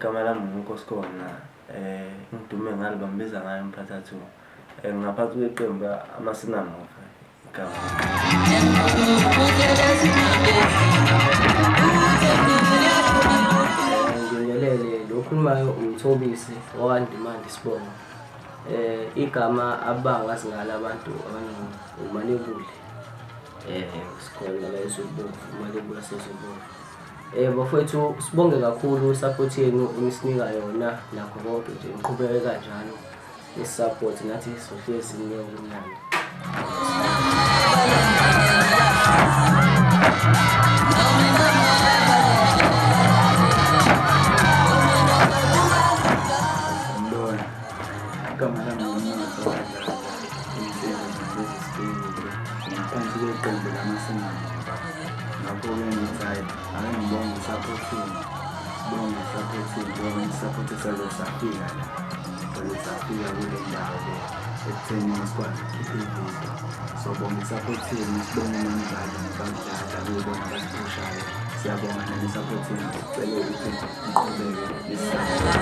Igama lami nguNkosikhona ngidume ngalo bambiza ngayo uMphathathu. Ngaphansi kweqembu amaSinamuva igama. Ngibingelele lo okhulumayo uMthobisi wakwaNdimande isibongo. Igama abangazi ngalo abantu abaningi uMalebule. Sikhona la eZulubomvu, uMalebule waseZulubomvu. Bafowethu sibonge kakhulu support yenu enisinika yona nakho konke nje niqhubeke kanjalo ni-support nathi sohlezi sininike okumnandi. Sanibona. Igama lami nguMnotho kaDladla, insizwa zimbiza isibili ngaphansi kweqembu lamaSinamuva. Ngakho-ke ngithi hhayi ake ngibonge i-support team, sibonge i-support team njengoba nisapothe saze safika la, saze safika kule ndawo le ekutheni sikwazi ukukhipha ividiyo. Sobonga i-support team, sibonge uMamdladla noBabDladla kuyibona abasiphushayo. Siyabonga nani support team, sicele ukuthi niqhubeke nisapothe.